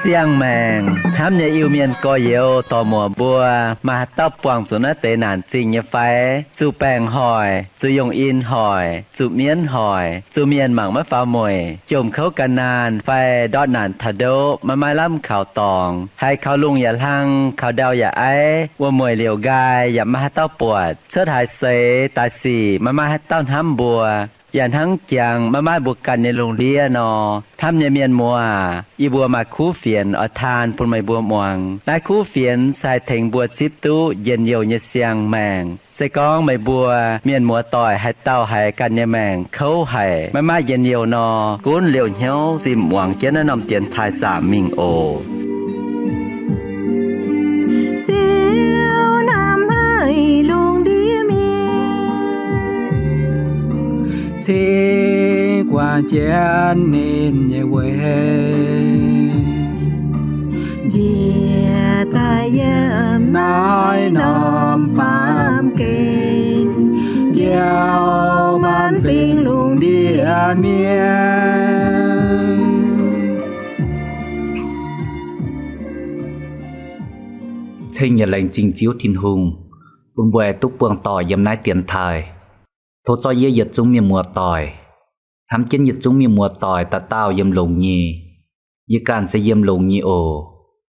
Siang-maengc hnamv nyei Iu-Mienh gorx-youz dorc-muoc mbuo, maaih haaix dauh buangh zuqc naaiv deix naanc zingh nyei fai? Zuqc baengc hoic, zuqc yungh in hoic, zuqc mienv hoic, zuqc mienh mangc maiv faaux mueic, jomc kouv gan naanh fai ndortv naanc taux ndoqv maiv maaih lamh kaux dorngx, haiz kaux lungh yaac hlang, kaux ndau yaac aiv, wuom-mueic liouc nqaai yaac maiv maaih haaix dauh buatc, cuotv haaix seix daaih sic maiv maaih haaix dauh hnamv mbuo, yaac hnangv jangx maiv maaih mbuo ganh nyei lungh ndiev nor, hnamv nyei mienh muoz, yie mbuo maaih kuv fienx oix taan bun meih mbuo muangx. Naaiv kuv fienx se haih tengx mbuo zipv duqv njien-youh nyei siang-maengc. Se gorngv meih mbuo mienh muoz-doic haaix dauh haiz ganh nyei maengc kouv haic, maiv maaih njien-youh nor, gunv liouh hnyouv zinh muangx jienv naaiv norm dienx taaih zaamc mingh oc. Ziouv hnamv haic lungh ndiev mienh, cingx guangc jienv ninh nyei weic, njiec daaih yiem naaiv norm baamh gen, njoux maanc fingx lungh ndiev mienh. Ceng yaac laengz zingh Ziouv Tin-Hungh bun mbuo aengx duqv buangh doic yiem naaiv dienx taaih. Tov zorqv yie yietc zungv mienh muoz-doic, hnamv jienv yietc zungv mienh muoz-doic dauh dauh yiem longx nyei. Yie ganh se yiem longx nyei oc.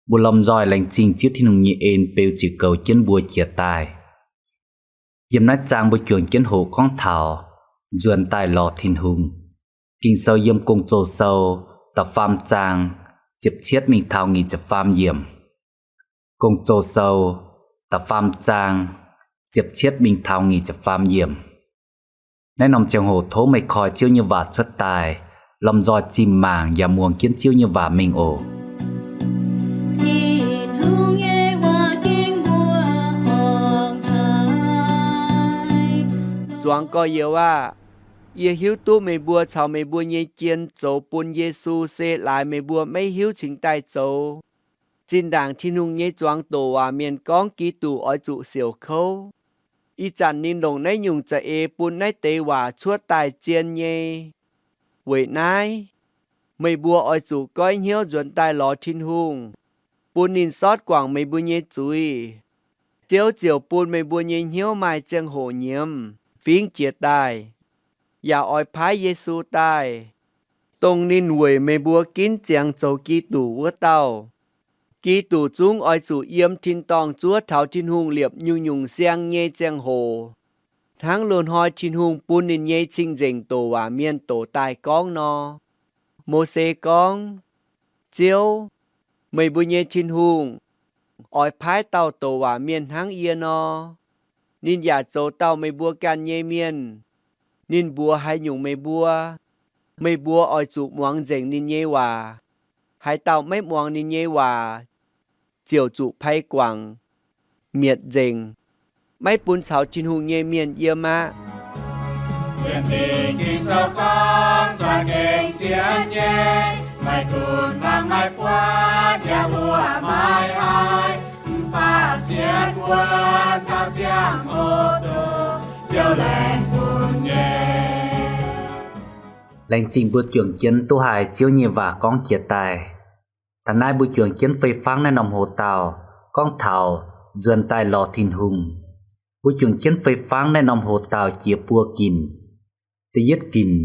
Mbuo lomh nzoih laengz zingh Ziouv Tin-Hungh nyei en beu ziec goux jienv mbuo jiez daaih. Yiem naaiv zaang mbuo juangc jienv hoqc gorngv taux nzuonx daaih lorz Tin-Hungh. Ging-Sou yiem Gong-Zoh Sou da'faam zaang ziepc cietv mingh taux nyic ziepc faam yiemc. Gong-Zoh Sou da'faam zaang ziepc cietv mingh taux nyic ziepc faam yiemc. Naaiv norm ziangh hoc tov meih koi Ziouv nyei waac cuotv daaih, lomh nzoih zinh mangc yaac muangx jienv Ziouv nyei waac mingh oc. Tin-Hungh nyei waac ging mbuo horngh haic. Zuangx gorx-youz aah! Yie hiuv duqv meih mbuo caux meih mbuo nyei jien zoux bun Yesu se laaix meih mbuo maiv hiuv cingx daaih zoux. Zinh ndaangc Tin-Hungh nyei zuangx doc waac mienh gorngv Giduc oix zuqc siouc kouv, ih zanc ninh longc naaiv nyungc za'eix bun naaiv deix waac cuotv daaih zien nyei. Weic naaiv, meih mbuo oix zuqc goiv hnyouv nzuonx daaih lorz Tin-Hungh, bun ninh sortv guangc meih mbuo nyei zuiz. Ziouv ziouc bun meih mbuo nyei hnyouv maaih ziangh hoc nyiemz fingx jiez daaih, yaac oix paaiv Yesu daaih, dongh ninh weic meih mbuo ginv ziangx zoux Giduc wuov dauh. Giduc zungv oix zuqc yiem tin-dorngh zuov taux Tin-Hungh liepc nyungc-nyungc siang nyei ziangh hoc, hnangv loz-hnoi Tin-Hungh bun ninh nyei cing-nzengc doc waac mienh doqc daaih gorngv nor. Mose gorngv, Ziouv, meih mbuo nyei Tin-Hungh, oix paaiv dauh doqc waac mienh hnangv yie nor. Ninh yaac zoux dauh meih mbuo ganh nyei mienh. Ninh mbuox haaix nyungc meih mbuo, meih mbuo oix zuqc muangx nzengc ninh nyei waac. Haaix dauh maiv muangx ninh nyei waac, ziouc zuqc pai guangc, mietc nzengc, maiv bun caux Tin-Hungh nyei mienh yiem aqv. Laengz zingh mbuo juangc jienv duqv haiz Ziouv nyei waac gorngv jiex daaih. Taux naaiv mbuo juangc jienv fei-fangv naaiv norm hoc-dauh gorngv taux nzuonx daaih lorz Tin-Hungh. Mbuo juangc jienv fei-fangv naaiv norm hoc-dauh jiex buo ginc. Da'yietv ginc,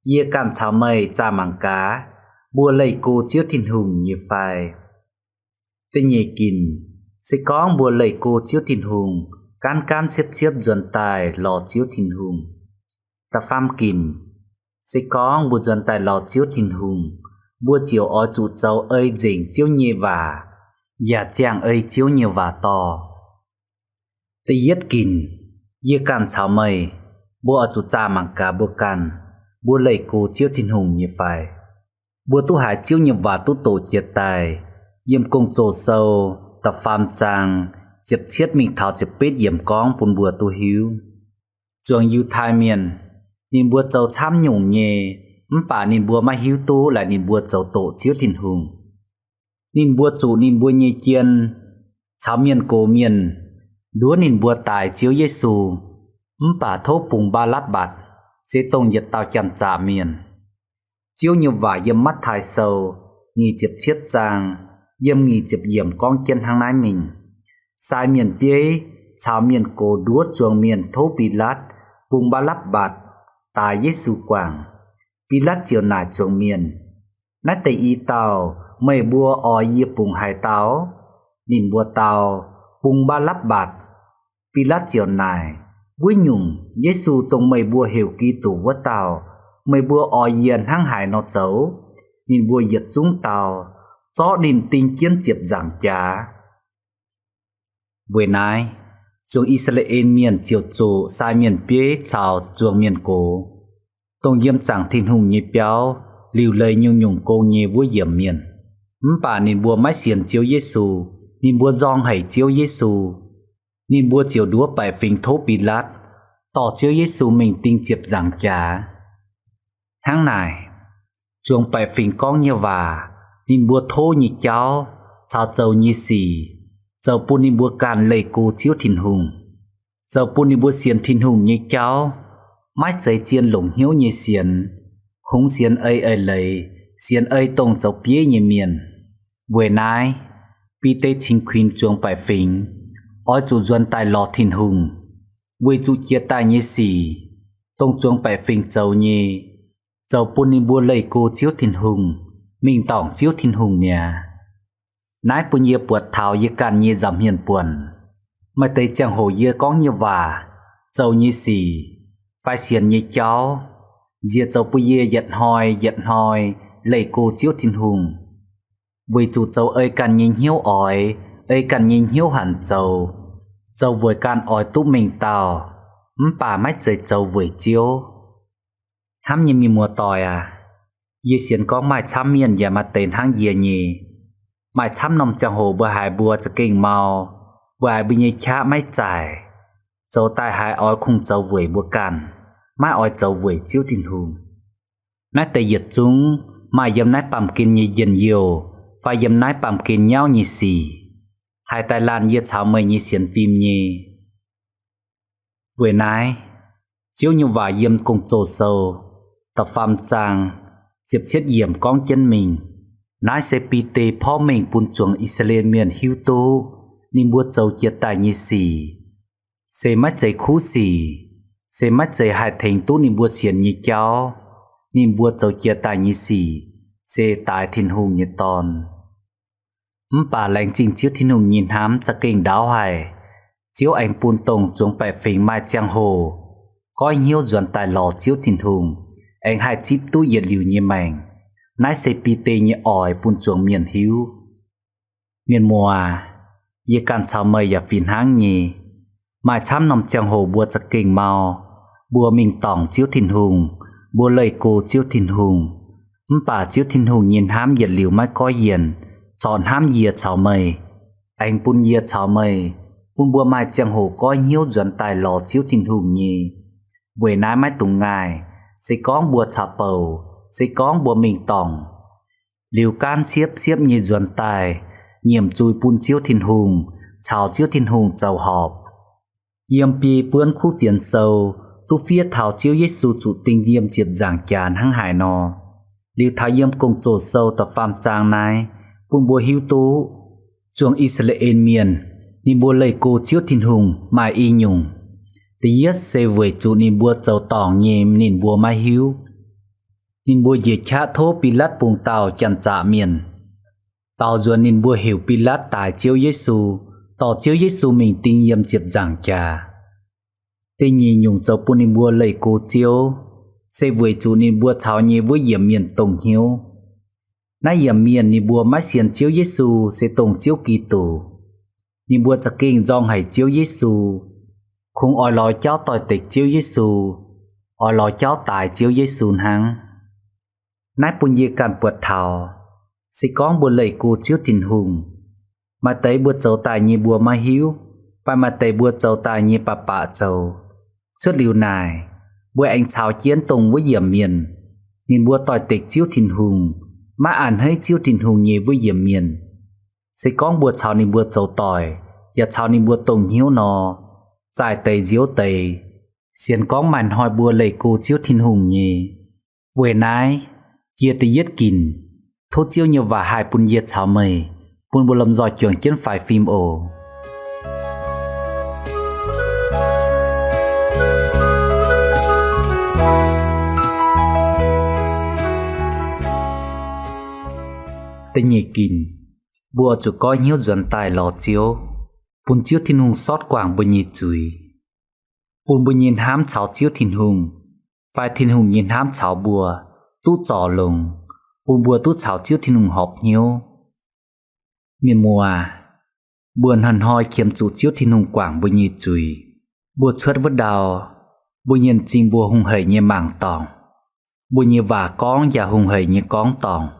yie ganh caux meih zaah mangc gaax, mbuo leih go Ziouv Tin-Hungh nyei fai? Da'nyeic ginc, se gorngv mbuo leih go Ziouv Tin-Hungh, gaanv gaanv ciepv ciepv nzuonx daaih lorz Ziouv Tin-Hungh. Da'faam ginc, se gorngv mbuo nzuonx daaih lorz Ziouv Tin-Hungh, mbuo ziouc oix zuqc zoux ei nzengc Ziouv nyei waac, yaac ziangh ei Ziouv nyei waac dorh. Da'yietv ginc, yie ganh caux meih, mbuo oix zuqc zaah mangc gaax mbuo ganh, mbuo leih go Ziouv Tin-Hungh nyei fai. Mbuo duqv haiz Ziouv nyei waac duqv doqc jiex daaih yiem Gong-Zoh Sou da'faam zaang ziepc cietv mingh taux ziepc betv yiemc gorngv bun mbuo duqv hiuv. Zuangx Yiutai Mienh, ninh mbuo zoux camv nyungc nyei, mv baac ninh mbuo maiv hiuv duqv laaic ninh mbuo zoux doqc Ziouv Tin-Hungh. Ninh mbuo zuqc ninh mbuo nyei jien caux mienh gox mienh nduov ninh mbuo daix Ziouv Yesu. Mv baac tov bungx Mbaa^lapv^mbatc, se dongh yietc dauh janx-zaqc mienh. Ziouv nyei waac yiem Matv^taai Sou nyic ziepc cietv zaang, yiem nyic ziepc yiemc gorngv jienv hnangv naaiv mingh, Sai mienh bieiv caux mienh gox nduov zuangx mienh tov Bilatv bungx Mbaa^lapv^mbatc daix Yesu guangc. Bilatv ziouc naaic zuangx mienh, Naaiv deix i dauh meih mbuo oix yie bungx haaix dauh? Ninh mbuo dau, Bungx Mbaa^lapv^mbatc. Bilatv ziouc naaic, Wuov nyungc, Yesu dongh meih mbuo heuc Giduc wuov dauh, meih mbuo oix yie hnangv haaix nor zoux? Ninh mbuo yietc zungv dau, Zorqv ninh ding jienv ziepc nzaangc jaax. Weic naaiv, zuangx I^saa^laa^en Mienh ziouc zuqc sai mienh bieiv caux zuangx mienh gox, dongh yiem zaangc Tin-Hungh nyei biauv liuc leiz nyungc-nyungc gong nyei wuov yiemc mienh. Mv baac ninh mbuo maiv sienx Ziouv Yesu. Ninh mbuo nzorng haic Ziouv Yesu. Ninh mbuo ziouc nduov baeqc fingx tov Bilatv dorh Ziouv Yesu mingh ding ziepc nzaangc jaax. Hnangv naaic, zuangx baeqc fingx gorngv nyei waac, ninh mbuo tov nyei jauv caux zoux nyei sic, zoux bun ninh mbuo ganh leih go Ziouv Tin-Hungh, zoux bun ninh mbuo sienx Tin-Hungh nyei jauv maiv zeiz zien longc hnyouv nyei sienx, hungx sienx ei eix-leiz, sienx ei dongh zoux bieiv nyei mienh. Weic naaiv, Bide cingx kuinx zuangx baeqc fingx oix zuqc nzuonx daaih lorz Tin-Hungh, weic zuqc jiex daaih nyei sic, dongh zuangx baeqc fingx zoux nyei, zoux bun ninh mbuo leih go Ziouv Tin-Hungh, mingh dorngc Ziouv Tin-Hungh mi'aqv. Naaiv bun yie buatc taux yie ganh nyei nza'hmien buonc. Maaih deix ziangh hoc yie gorngv nyei waac, zoux nyei sic, fai sienx nyei jauv, nziex zoux bun yie yietc hnoi yietc hnoi leih go Ziouv Tin-Hungh, weic zuqc zoux ei ganh nyei hnyouv oix, ei ganh nyei hnyouv hanc zoux, zoux weic ganh oix duqv mengh dauh, mv baac maiv zeiz zoux weic Ziouv. Hnamv nyei mienh muoz-doic aac, yie sienx gorngv maaih camv mienh yaac maaih deix hnangv yie nyei. Maaih camv norm ziangh hoc mbuo haiz mbuo za'gengh mau, mbuo haiz mbuo nyei qaqv maiv zaaic, zoux daaih haiz oix kungx zoux weic mbuo ganh, maiv oix zoux weic Ziouv Tin-Hungh. Naaiv deix yietc zungv maaih yiem naaiv baamh gen nyei njien-youh fai yiem naaiv baamh gen nyauv nyei sic, haih daaih laanh yie caux meih nyei sienx fim nyei. Weic naaiv, Ziouv nyei waac yiem Gong-Zoh Sou da'faam zaang ziepc cietv yiemc gorngv jienv mingh. Naaiv se Bide porv mengh bun zuangx I^saa^laa^en Mienh hiuv duqv ninh mbuo zoux jiex daaih nyei sic se maiv zeiz kuv sic, se maiv zeiz haih tengx duqv ninh mbuo sienx nyei jauv. Ninh mbuo zoux jiex daaih nyei sic se daix Tin-Hungh nyei Dorn. Mv baac laengz zingh Ziouv Tin-Hungh nyei hnamv za'gengh ndaauv haic. Ziouv aengx bun dongh zuangx baeqc fingx maaih ziangh hoc goiv hnyouv nzuonx daaih lorz Ziouv Tin-Hungh, aengx haih zipv duqv yietc liuz nyei maengc. Naaiv se Bide nyei oix bun zuangx mienh hiuv. Mienh muoz, yie ganh caux meih yaac fih hnangv nyei. Maaih camv norm ziangh hoc mbuo za'gengh mau, mbuo mingh dorngc Ziouv Tin-Hungh, mbuo leih go Ziouv Tin-Hungh, mv baac Ziouv Tin-Hungh nyei hnamv yietc liuz maiv goiv yienc, corc hnamv yie caux meih, aengx bun yie caux meih, bun mbuo maaih ziangh hoc goiv hnyouv nzuonx daaih lorz Ziouv Tin-Hungh nyei. Weic naaiv maiv dungx ngaih, se gorngv mbuo caux bouc, se gorngv mbuo mingh dorngc, liuz gaanv siepv-siepv nyei nzuonx daaih, nyiemc zuiz bun Ziouv Tin-Hungh, caux Ziouv Tin-Hungh zoux horpc. Yiem biei buonv kuv fienx sou duqv fiev taux Ziouv Yesu zuqc ding yiem ziepc nzaangc jaax hnangv haaix nor. Liuz taux yiem Gong-Zoh Sou da'faam zaang naaiv, bun mbuo hiuv duqv zuangx I^saa^laa^en Mienh, ninh mbuo leih go Ziouv Tin-Hungh maaih i nyungc. Da'yietv se weic zuqc ninh mbuo zoux dorngc nyei ninh mbuo maiv hiuv. Ninh mbuo njiec qaqv tov Bilatv bungx dauh janx-zaqc mienh, daux nzuonx ninh mbuo heuc Bilatv daix Ziouv Yesu, dorh Ziouv Yesu mingh ding yiem ziepc nzaangc jaax. Da'nyeic nyungc zoux bun ninh mbuo leih go Ziouv, se weic zuqc ninh mbuo caux nyei wuov yiemc mienh dongh hnyouv. Naaiv yiemc mienh ninh mbuo maiv sienx Ziouv Yesu se dongh Ziouv Giduc. Ninh mbuo za'gengh nzorng haic Ziouv Yesu, kungx oix lorz jauv doix-dekc Ziouv Yesu, oix lorz jauv daix Ziouv Yesu hnangv. Naaiv bun yie ganh buatc taux, se gorngv mbuo leih go Ziouv Tin-Hungh, maaih deix mbuo zoux daaih nyei mbuo maiv hiuv, fai maaih deix mbuo zoux daaih nyei baac baac zoux. Cuotv liuz naaic, mbuo aengx caux jienv dongh wuov yiemc mienh, ninh mbuo doix-dekc Ziouv Tin-Hungh, maiv a'hneiv Ziouv Tin-Hungh nyei wuov yiemc mienh. Se gorngv mbuo caux ninh mbuo zoux doic, yaac caux ninh mbuo dongh hnyouv nor, zaaic deix nziouv deix, sienx gorngv maaih hnoi mbuo leih go Ziouv Tin-Hungh nyei. Weic naaiv, jiex da'yietv ginc, tov Ziouv nyei waac haih bun yie caux meih, bun mbuo lomh nzoih juangc jienv faix fim oc. Da'nyeic ginc, mbuo oix zuqc goiv hnyouv nzuonx daaih lorz Ziouv, bun Ziouv Tin-Hungh sortv guangc mbuo nyei zuiz, bun mbuo nyei hnamv caux Ziouv Tin-Hungh, fai Tin-Hungh nyei hnamv caux mbuo, duqv zorc longx, bun mbuo duqv caux Ziouv Tin-Hungh horpc hnyouv. Mienh muoz, mbuo hnoi-hnoi qiemx zuqc Ziouv Tin-Hungh guangc mbuo nyei zuiz. Mbuo cuotv wuov ndau, mbuo nyei m'zing mbuo hungh haic nyei mangc dorngc. Mbuo nyei waac gorngv yaac hungh haic nyei gorngv dorngc.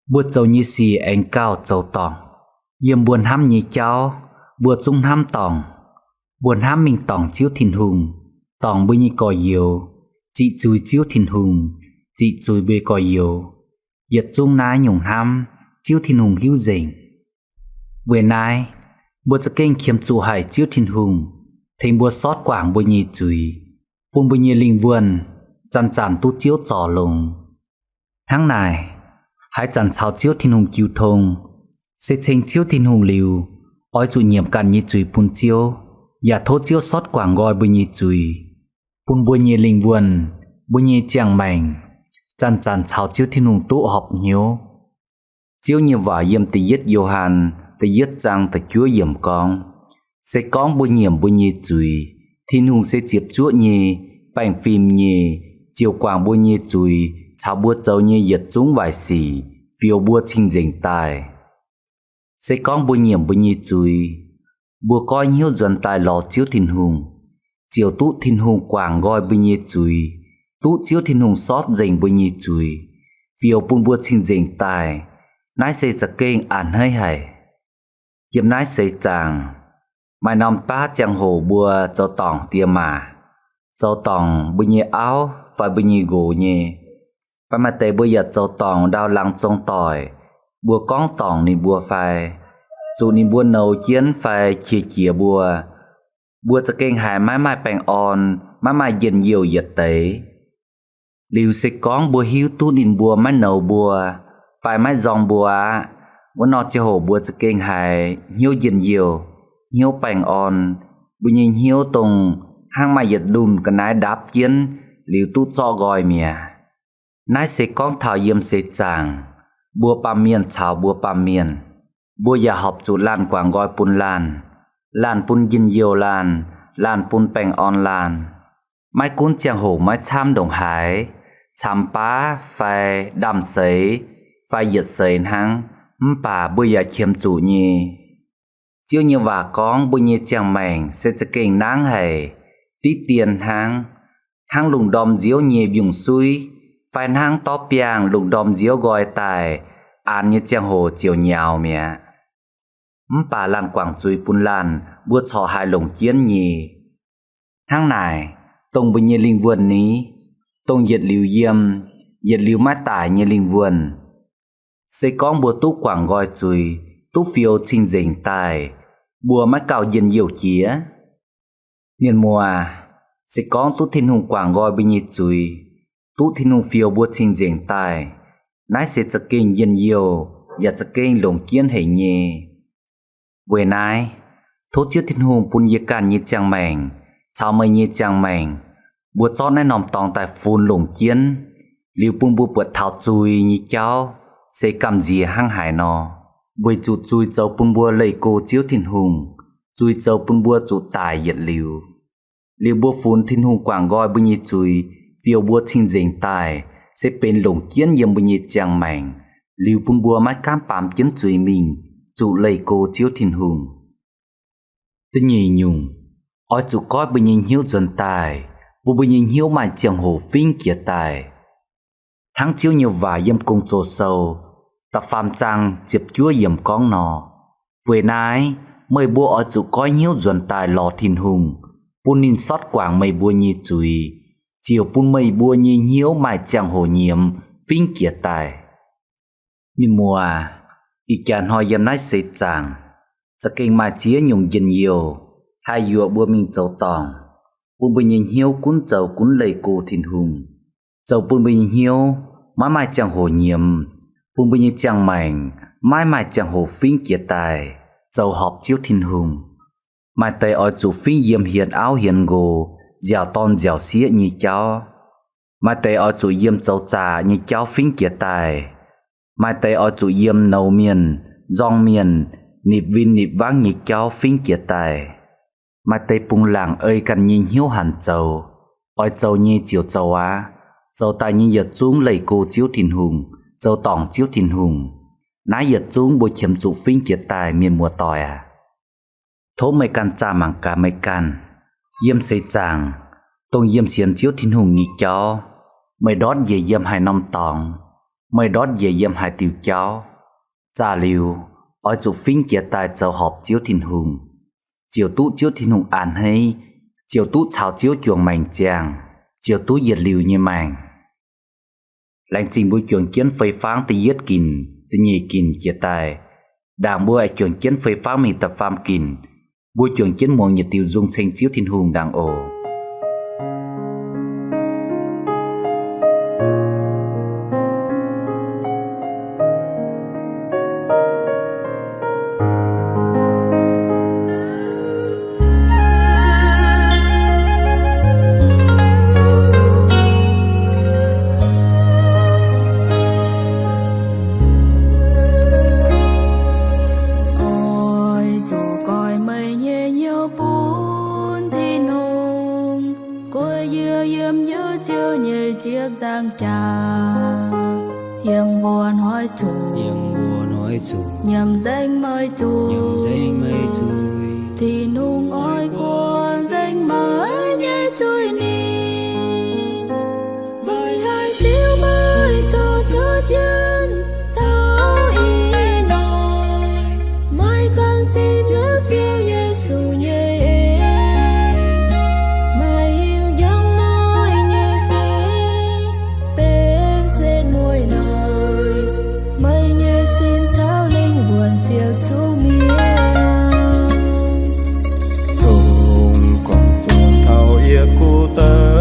Mbuo zoux nyei sic aengx gauh zoux dorngc. Yiem mbuo hnamv nyei jauv, mbuo zungv hnamv dorngc. Mbuo hnamv mingh dorngc Ziouv Tin-Hungh, dorngc mbuo nyei gorx-youz, ziqc zuiz Ziouv Tin-Hungh, ziqc zuiz mbuo gorx-youz. Yietc zungv naaiv nyungc hnamv, Ziouv Tin-Hungh hiuv nzengc. Weic naaiv, mbuo za'gengh qiemx zuqc haic Ziouv Tin-Hungh, tengx mbuo sortv guangc mbuo nyei zuiz, bun mbuo nyei lingh wuonh zanc-zanc duqv Ziouv zorc longx. Hnangv naaic, haaix zanc caux Ziouv Tin-Hungh jiu tong, se ceng Ziouv Tin-Hungh liuz, oix zuqc nyiemc ganh nyei zuiz bun Ziouv, yaac tov Ziouv sortv guangc nqoi mbuo nyei zuiz, bun mbuo nyei lingh wuonh, mbuo nyei ziangh maengc, zanc-zanc caux Ziouv Tin-Hungh duqv horpc hnyouv. Ziouv nyei waac yiem da'yietv Yo^han da'yietv zaang da'juov yiemc gorngv, se gorngv mbuo nyiemc mbuo nyei zuiz, Tin-Hungh se ziepc zuoqv nyei, baengh fim nyei, ziouc guangc mbuo nyei zuiz caux mbuo zoux nyei yietc zungv waaic sic, fioux mbuo cing-nzengc daaih. Se gorngv mbuo nyiemc mbuo nyei zuiz, mbuo goiv hnyouv nzuonx daaih lorz Ziouv Tin-Hungh, ziouc duqv Tin-Hungh guangc nqoi mbuo nyei zuiz, duqv Ziouv Tin-Hungh sortv nzengc mbuo nyei zuiz, fioux bun mbuo cing-nzengc daaih. Naaiv se za'gengh a'hneiv haic. Yiem naaiv seix zaangc, maaih norm baav ziangh hoc mbuo zoux dorngc diex maac, zoux dorngc mbuo nyei auv fai mbuo nyei nqox nyei, fai maaih deix mbuo yaac zoux dorngc ndau laangz zong doic, mbuo gorngv dorngc ninh mbuo fai zuqc ninh mbuo nouz jienv fai qiex jiez mbuo, mbuo za'gengh haiz maiv maaih baengh orn, maiv maaih njien-youh yietc deix. Liuz se gorngv mbuo hiuv duqv ninh mbuo maiv nouz mbuo fai maiv nzorng mbuo aqv, wuov norm ziangh hoc mbuo za'gengh haiz hnyouv njien-youh, hnyouv baengh orn, mbuo nyei hnyouv dongh hnangv maaih yietc ndunh ga'naaiv ndaapv jienv liuz duqv zorqv nqoi mi'aqv. Naaiv se gorngv taux yiem seix zaangc, mbuo baamh mienh caux mbuo baamh mienh, mbuo yaac horpc zuqc laanh guangc nqoi bun laanh, laanh bun njien-youh laanh, laanh bun baengh orn laanh. Maiv gunv ziangh hoc maiv camv ndongc haaix, camv baav fai ndaamv-seix fai yietc seix hnangv, mv baac mbuo yaac qiemx zuqc nyei. Ziouv nyei waac gorngv mbuo nyei ziangh maengc se za'gengh nangv haic, diqv dien hnangv, hnangv lungh ndorm nziouv nyei mbiungc-suiv, fai hnangv dorv biangh lungh ndorm nziouv nqoi daaih, aanx nyei ziangh hoc ziouc nyaux mi'aqv. Mv baac laanh guangc zuiz bun laanh mbuo corc haih longc jienv nyei. Hnangv naaic, dongh mbuo nyei lingh wuonh ni, dongh yietc liuz yiem, yietc liuz maiv daic nyei lingh wuonh, se gorngv mbuo duqv guangc nqoi zuiz, duqv fioux cing-nzengc daaih, mbuo maiv gauh njien-youh jiex? Mienh muoz, se gorngv duqv Tin-Hungh guangc nqoi mbuo nyei zuiz, duqv Tin-Hungh fioux mbuo cing-nzengc daaih, naaiv se za'gengh njien-youh yaac za'gengh longc jienv haic nyei. Weic naaiv, tov Ziouv Tin-Hungh bun yie ganh nyei ziangh maengc caux meih nyei ziangh maengc, mbuo zorqv naaiv norm dorngx daaih funx longc jienv, liuz bun mbuo buatc taux zuiz nyei jauv se gamh nziex hnangv haaix nor. Weic zuqc zuiz zoux bun mbuo leih go Ziouv Tin-Hungh, zuiz zoux bun mbuo zuqc daic yietc liuz. Liuz mbuo funx Tin-Hungh guangc nqoi mbuo nyei zuiz, fioux mbuo cing-nzengc daaih, se benx longc jienv yiem mbuo nyei ziangh maengc, liuz bun mbuo maiv gaamv baamz jienv zuiz mingh, zuqc leih go Ziouv Tin-Hungh. Da'nyeic nyungc, oix zuqc goiv mbuo nyei hnyouv nzuonx daaih, bun mbuo nyei hnyouv maaih ziangh hoc fingv jiez daaih. Hnangv Ziouv nyei waac yiem Gong-Zoh Sou da'faam zaang ziepc juov yiemc gorngv nor, weic naaiv meih mbuo oix zuqc goiv hnyouv nzuonx daaih lorz Tin-Hungh, bun ninh sortv guangc meih mbuo nyei zuiz, ziouc bun meih mbuo nyei hnyouv maaih ziangh hoc nyiemz fingv jiez daaih. Mienh muoz, Ih jaax hnoi yiem naaiv seix zaangc, za'gengh maaih ziex nyungc njien-youh haih yuoqc mbuo mingh zoux dorngc, bun mbuo nyei hnyouv gunv zoux gunv leih go Tin-Hungh, zoux bun mbuo nyei hnyouv maiv maaih ziangh hoc nyiemz, bun mbuo nyei ziangh maengc maiv maaih ziangh hoc fingv jiez daaih zoux horpc Ziouv Tin-Hungh. Maaih deix oix zuqc fingv yiem hienx auv hienx nqox, nziaauc dorn nziaauc sieqv nyei jauv. Maaih deix oix zuqc yiem zoux zaqc nyei jauv fingv jiez daaih. Maaih deix oix zuqc yiem nouz mienh, nzorng mienh, nipc win nipc wangv nyei jauv fingv jiez daaih. Maaih deix bungx laangc ei ganh nyei hnyouv hanc zoux, oix zoux nyei ziouc zoux aqv, zoux daaih nyei yietc zungv leih go Ziouv Tin-Hungh, zoux dorngc Ziouv Tin-Hungh. Naaiv yietc zungv mbuo qiemx zuqc fingv jiez daaih, mienh muoz-doic aac. Tov meih ganh zaah mangc gaax meih ganh. Yiem seix zaangc, dongh yiem sienx Ziouv Tin-Hungh nyei jauv, meih ndortv njiec yiem haaix norm dorngx, meih ndortv njiec yiem haaix diuh jauv, zaah liuz oix zuqc fingv jiez daaih zoux horpc Ziouv Tin-Hungh, ziouc duqv Ziouv Tin-Hungh a'hneiv, ziouc duqv caux Ziouv juangc maengc ziangh, ziouc duqv yietc liuz nyei maengc. Laengz zingh mbuo juangc jienv fei-fangv da'yietv ginc, da'nyeic ginc jiez daaih. Ndaangc mbuo aengx juangc jienv fei-fangv mingh da'faam ginc, mbuo juangc jienv muangx yietc diuh nzung ceng Ziouv Tin-Hungh ndaangc oc. Oix zuqc goix meih nyei hnyouv bun Tin-Hungh, guei yie yiem Ziouv nyei ziepc nzaangc jaax, yiem mbuo hnoi zuqc, nyiemc nzengc meih zuiz. Tin-Hungh oix guoqv nzengc meih nyei zuiz ni. Weic haaix diuc meih zorqv cuotv jienv taux ih hnoi, maiv dungx zipv hnyouv Ziouv Yesu nyei en. Meih hiuv njang noic nyei seix benx setv mueiz noic, meih nyei sin caux lingh wuonh ziouc zuqc mietc. Dongh gorngv zuqc taux yie gu deix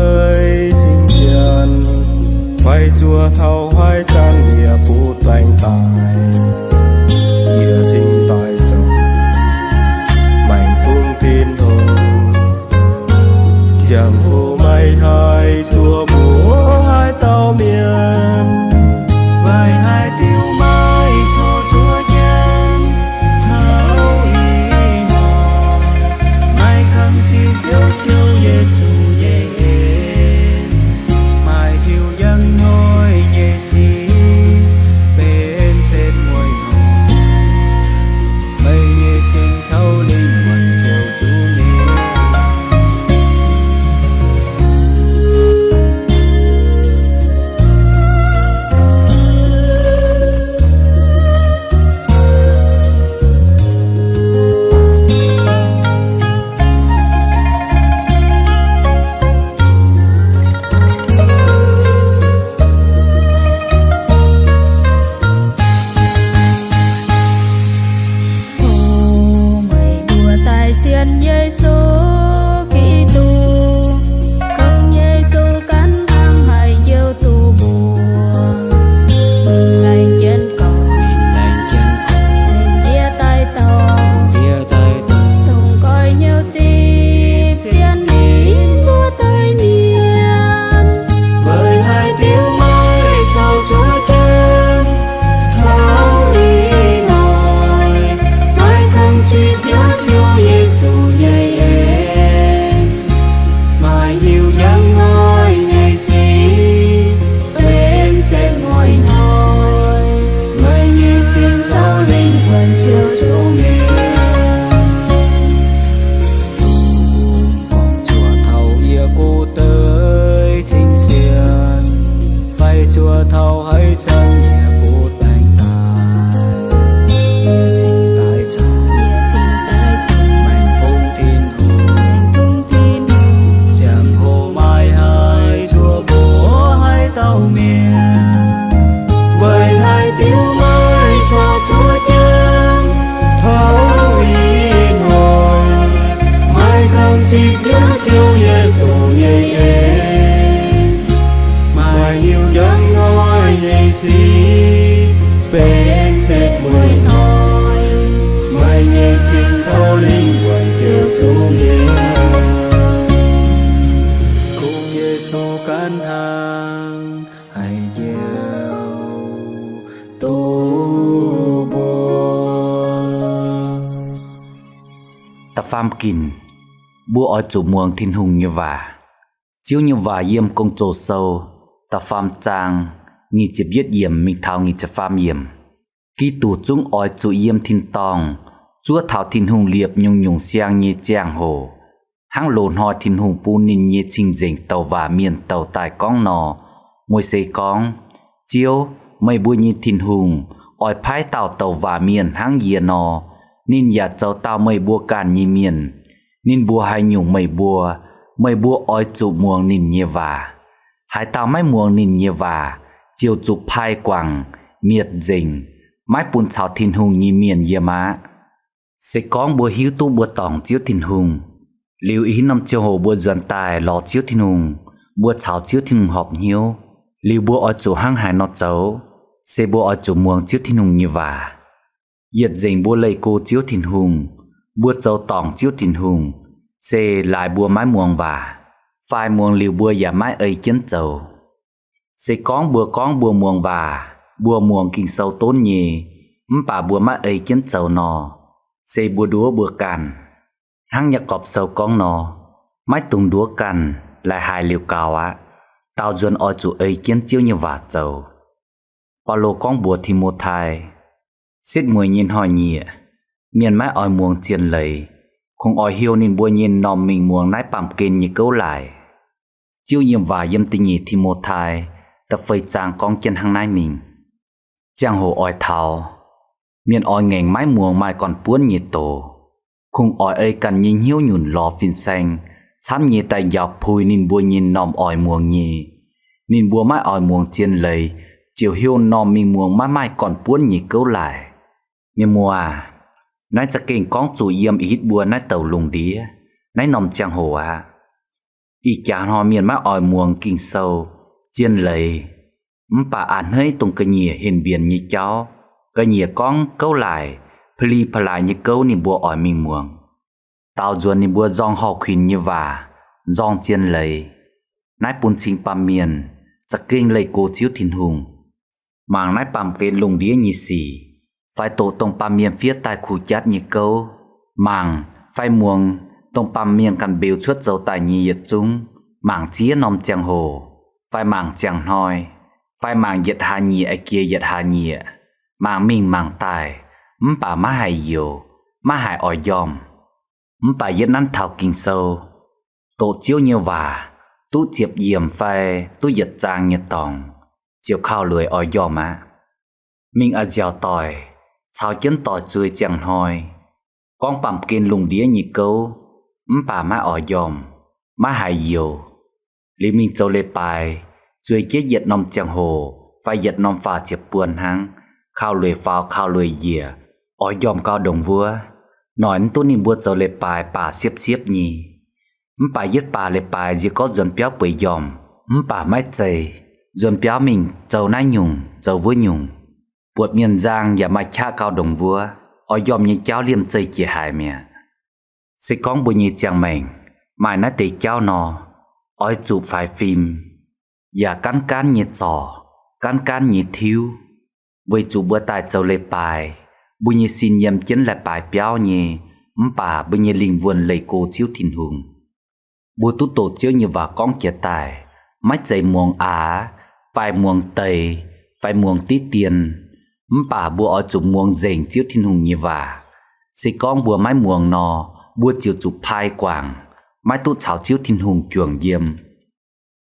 Faam ginc, mbuo oix zuqc muangx Tin-Hungh nyei waac. Ziouv nyei waac yiem Gong-Zoh Sou da'faam zaang nyic ziepc yietv yiemc mingh taux nyic ziepc faam yiemc. Giduc zungv oix zuqc yiem tin-dorngh zuov taux Tin-Hungh liepc nyungc-nyungc siang nyei ziangh hoc, hnangv loz-hnoi Tin-Hungh bun ninh nyei cing-nzengc douc waac mienh douc daaih gorngv nor. Mose gorngv, Ziouv, meih mbuo nyei Tin-Hungh, oix paaiv dauh douc waac mienh hnangv yie nor. Ninh yaac zoux dauh meih mbuo ganh nyei mienh. Ninh mbuox haaix nyungc meih mbuo, meih mbuo oix zuqc muangx ninh nyei waac. Haaix dauh maiv muangx ninh nyei waac, ziouc zuqc pai guangc, mietc nzengc, maiv bun caux Tin-Hungh nyei mienh yiem aqv. Se gorngv mbuo hiuv duqv mbuo dorngc Ziouv Tin-Hungh, liuz ih haaix norm ziangh hoc mbuo nzuonx daaih lorz Ziouv Tin-Hungh, mbuo caux Ziouv Tin-Hungh horpc hnyouv, liuz mbuo oix zuqc hnangv haaix nor zoux? Se mbuo oix zuqc muangx Ziouv Tin-Hungh nyei waac. Yietc nzengc mbuo leih go Ziouv Tin-Hungh, mbuo zoux dorngc Ziouv Tin-Hungh, se laaix mbuo maiv muangx waac, fai muangx liuz mbuo yaac maiv ei jienv zoux. Se gorngv mbuo gorngv mbuo muangx waac, mbuo muangx Ging-Sou donv nyei, mv baac mbuo maiv ei jienv zoux nor, se mbuo nduov mbuo ganh. Hnangv Yaagorpc Sou gorngv nor, maiv dungx nduov ganh, laaix haiz liuz gaux aqv. Daaux nzuonx oix zuqc ei jienv Ziouv nyei waac zoux. Baulo gorngv mbuox Ti^mo^tai, Setv mueiz nyei hnoi-nyieqc, mienh maiv oix muangx zien leiz, kungx oix heuc ninh mbuo nyei m'normh mingh muangx naaiv baamh gen nyei gouv laaic. Ziouv nyei waac yiem da'nyeic Ti^mo^tai da'feix zaang gorngv jienv hnangv naaiv mingh. Ziangh hoc oix taux, mienh oix ngaengc maiv muangx maaih gorn-buonv nyei doz, kungx oix ei ganh nyei hnyouv nyunc lorz fin-saeng camv nyei daaih njaaux puix ninh mbuo nyei m'normh oix muangx nyei. Ninh mbuo maiv oix muangx zien leiz, ziouc heuc m'normh mingh muangx maiv maaih gorn-buonv nyei gouv laaic. Mienh muoz aah, naaiv za'gengh gorngv zuqc yiem ih hitv mbuo naaiv douc lungh ndiev, naaiv norm ziangh hoc aqv. Ih jaax hnoi mienh maiv oix muangx Ging-Sou, zien leiz, mv baac a'hneiv dongh ga'nyiec henv mbienx nyei jauv, ga'nyiec gorngv gouv laaic, pa'li pa'laaix nyei gouv ninh mbuo oix mingh muangx. Daaux nzuonx ninh mbuo nzorng horh kuinx nyei waac, nzorng zien leiz. Naaiv bun cing baamh mienh za'gengh leih go Ziouv Tin-Hungh. Mangc naaiv baamh gen lungh ndiev nyei sic, fai doqc dongh baamh mienh fiev daaih kuh jatv nyei gouv, mangc fai muangx dongh baamh mienh ganh mbeux cuotv zoux daaih nyei yietc zungv, mangc ziex norm ziangh hoc, fai mangc ziangh hnoi, fai mangc yietc hlaax nyieqc a'jiex yietc hlaax nyieqc, mangc mingh mangc daaih, mv baac maiv haih youx, maiv haih oix njormh. Mv baac yietv nanv taux Ging-Sou, doqc Ziouv nyei waac duqv ziepc yiemc fai duqv yietc zaang nyei dorngx, ziouc kauv lueic oix njormh aqv. Mingh a'nziaauc doic, caux jienv doic zueiz ziangh hnoi, gorngv baamh gen lungh ndiev nyei gouv, mv baac maiv oix njormh, maiv haih youx. Liuz mingh zoux leiz-baaix, zueiz jienv yietc norm ziangh hoc fai yietc norm faah ziepc buonc hnangv, kauv lueic faaux kauv lueic njiec, oix njormh gau ndongc wuov. Noic mv duqv ninh mbuo zoux leiz-baaix baac siepv-siepv nyei. Mv baac yietv baac leiz-baaix nzie gorngv nzuonx biauv bueix njormh, mv baac maiv zeiz. Nzuonx biauv mingh zoux naaiv nyungc zoux wuov nyungc, buatc mienh nzang yaac maaih qaqv gau ndongc wuov, oix njormh nyei jauv liemh zeih jiex haic mi'aqv. Se gorngv mbuo nyei ziangh maengc maaih naaiv deix jauv nor, oix zuqc faix fim, yaac gaanv gaanv nyei zorc, gaanv gaanv nyei tiuv, weic zuqc mbuo daaih zoux leiz-baaix, mbuo nyei sin yiem jienv leiz-baaix biauv nyei, mv baac mbuo nyei lingh wuonh leih go Ziouv Tin-Hungh. Mbuo duqv doqc Ziouv nyei waac gorngv jiex daaih, maiv zeiz muangx aax, fai muangx deix, fai muangx diqv dien, mv baac mbuo oix zuqc muangx nzengc Ziouv Tin-Hungh nyei waac. Se gorngv mbuo maiv muangx nor, mbuo ziouc zuqc pai guangc, maiv duqv caux Ziouv Tin-Hungh juangc yiem.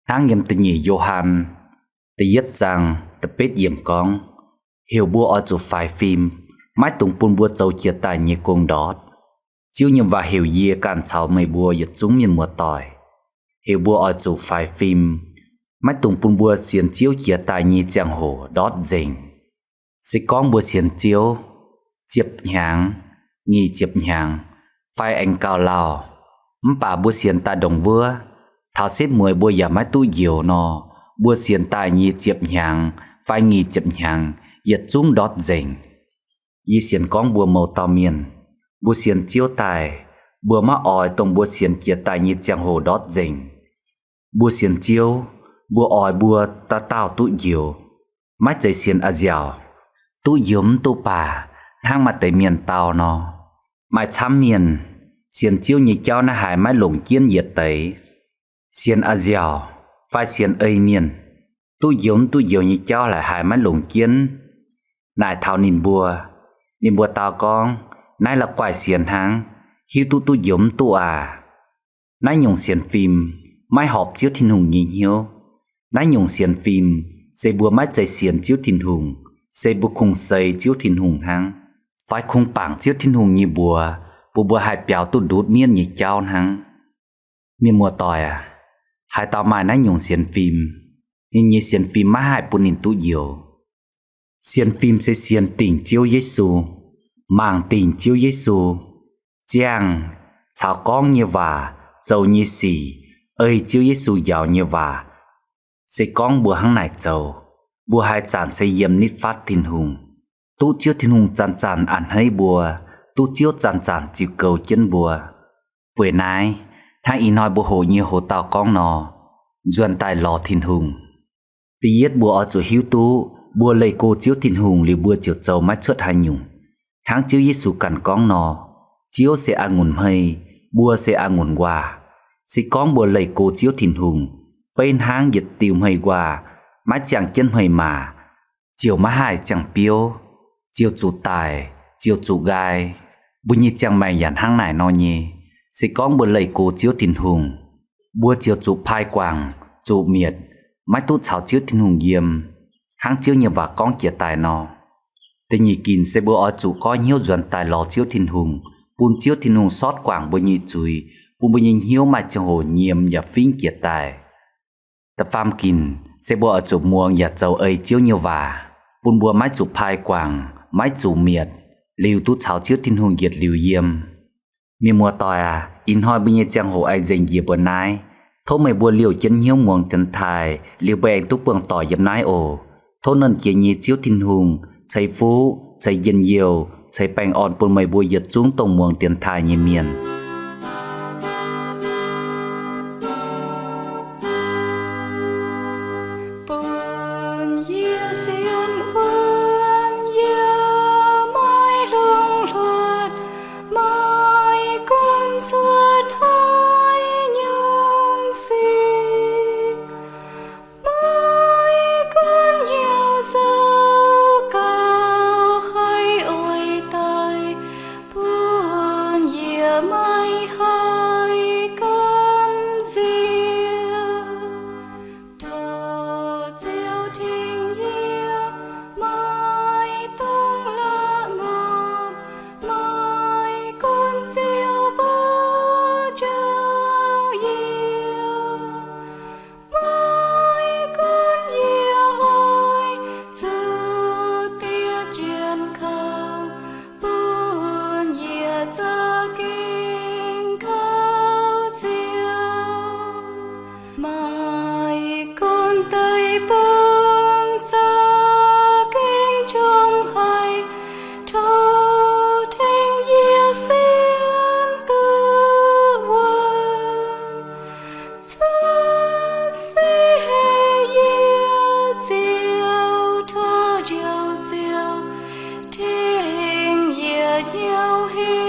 Hnangv yiem da'nyeic Yo^han da'yietv zaang da'betv yiemc gorngv, heuc mbuo oix zuqc faix fim, maiv dungx bun mbuo zoux jiex daaih nyei gong ndortv. Ziouv nyei waac heuc yie ganh caux meih mbuo yietc zungv mienh muoz-doic, heuc mbuo oix zuqc faix fim, maiv dungx bun mbuo sienx Ziouv jiex daaih nyei ziangh hoc ndortv nzengc. Se gorngv mbuo sienx Ziouv ziepc hnyangx, nyic ziepc hnyangx, fai aengx gauh lauh, mv baac mbuo sienx daaih ndongc wuov, taux setv mueiz mbuo yaac maiv duqv njoux nor, mbuo sienx daaih nyei ziepc hnyangx fai nyic ziepc hnyangx yietc zungv ndortv nzengc. Yie sienx gorngv mbuo mouz dauh mienh, mbuo sienx Ziouv daaih, mbuo maiv oix dongh mbuo sienx jiex daaih nyei ziangh hoc ndortv nzengc. Mbuo sienx Ziouv, mbuo oix mbuo dauh dauh duqv njoux, maiv zeiz sienx a'nziaauc, duqv njoux mv duqv baac hnangv maaih deix mienh dau nor. Maaih camv mienh sienx Ziouv nyei jauv naaiv haiz maiv longc jienv yietc deix. Sienx a'nziaauc fai sienx ei mienh, duqv njoux mv duqv njoux nyei jauv laaix haiz maiv longc jienv. Naaic taux ninh mbuo, ninh mbuo dau gorngv, Naaiv la'guaih sienx hnangv, hiuv duqv duqv njoux mv duqv aac. Naaiv nyungc sienx fim maiv horpc Ziouv Tin-Hungh nyei hnyouv. Naaiv nyungc sienx fim se mbuo maiv zeiz sienx Ziouv Tin-Hungh, se mbuo kungx seix Ziouv Tin-Hungh hnangv, fai kungx bangc Ziouv Tin-Hungh nyei mbuox, bun mbuo haih biaux duqv ndutv mienv nyei jauv hnangv. Mienh muoz-doic aac, haaix dauh maaih naaiv nyungc sienx fim, ninh nyei sienx fim maiv haih bun ninh duqv njoux. Sienx fim se sienx dingc Ziouv Yesu, mangc dingc Ziouv Yesu, ziangh caux gorngv nyei waac, zoux nyei sic, ei Ziouv Yesu njaaux nyei waac. Se gorngv mbuo hnangv naaic zoux, mbuo haaix zanc se yiem nitv fatv Tin-Hungh, duqv Ziouv Tin-Hungh zanc-zanc a'hneiv mbuo, duqv Ziouv zanc-zanc ziux goux jienv mbuo. Weic naaiv, hnangv ih hnoi mbuo hoqc nyei hoz dauh gorngv nor, nzuonx daaih lorz Tin-Hungh. Da'yietv mbuo oix zuqc hiuv duqv mbuo leih go Ziouv Tin-Hungh liuz mbuo ziouc zoux maiv cuotv haaix nyungc. Hnangv Ziouv Yesu ganh gorngv nor, Ziouv se a'ngunc hmei, mbuo se a'ngunc nquaah. Se gorngv mbuo leih go Ziouv Tin-Hungh, beiv hnangv yietc diuh hmei nquaah maiv ziangh jienv hmei maac, ziouc maiv haih ziangh biouv, ziouc zuqc daic, ziouc zuqc nqaai. Mbuo nyei ziangh maengc yaac hnangv naaic nor nyei. Se gorngv mbuo leih go Ziouv Tin-Hungh, mbuo ziouc zuqc pai guangc, zuqc mietc, maiv duqv caux Ziouv Tin-Hungh yiem, hnangv Ziouv nyei waac gorngv jiex daaih nor. Da'nyeic ginc se mbuo oix zuqc goiv hnyouv nzuonx daaih lorz Ziouv Tin-Hungh, bun Ziouv Tin-Hungh sortv guangc mbuo nyei zuiz, bun mbuo nyei hnyouv maaih ziangh hoc nyiemz yaac fingv jiex daaih. Da'faam ginc se mbuo oix zuqc muangx yaac zoux ei Ziouv nyei waac, bun mbuo maiv zuqc pai guangc, maiv zuqc mietc, liuz duqv caux Ziouv Tin-Hungh yietc liuz yiem. Mienh muoz-doic aac, ih hnoi mbuo nyei ziangh hoc aengx nzengc njiec mbuo naaiv. Tov meih mbuo liouh jienv hnyouv muangx dienx taaih liuz mbuo aengx duqv buangh doic yiem naaiv oc. Tov Nernh Jiex nyei Ziouv Tin-Hungh ceix fuqv, ceix njien-youh, ceix baengh orn bun meih mbuo yietc zungv dongh muangx dienx taaih nyei mienh. Bun yie sienx wuonv, yie maiv longc hluotv, maiv gunv cuotv haaix nyungc sic, maiv gunv hnyouv zoux gauh haih oix daaih, bun yie maiv haih gamh nziex. Tov Ziouv tengx yie, maiv dungx la'ngopv, maiv gunv Ziouv mbuo njoux yie, maiv gunv yie oix zuqc diev jienv kouv, bun yie za'gengh kouv Ziouv. Maiv gunv deic-bung za'gengh njongc haic, tov tengx yie sienx duqv wuonv. Za'gengh heh yie Ziouv, tov Njoux Ziouv tengx yie hnyouv hingh.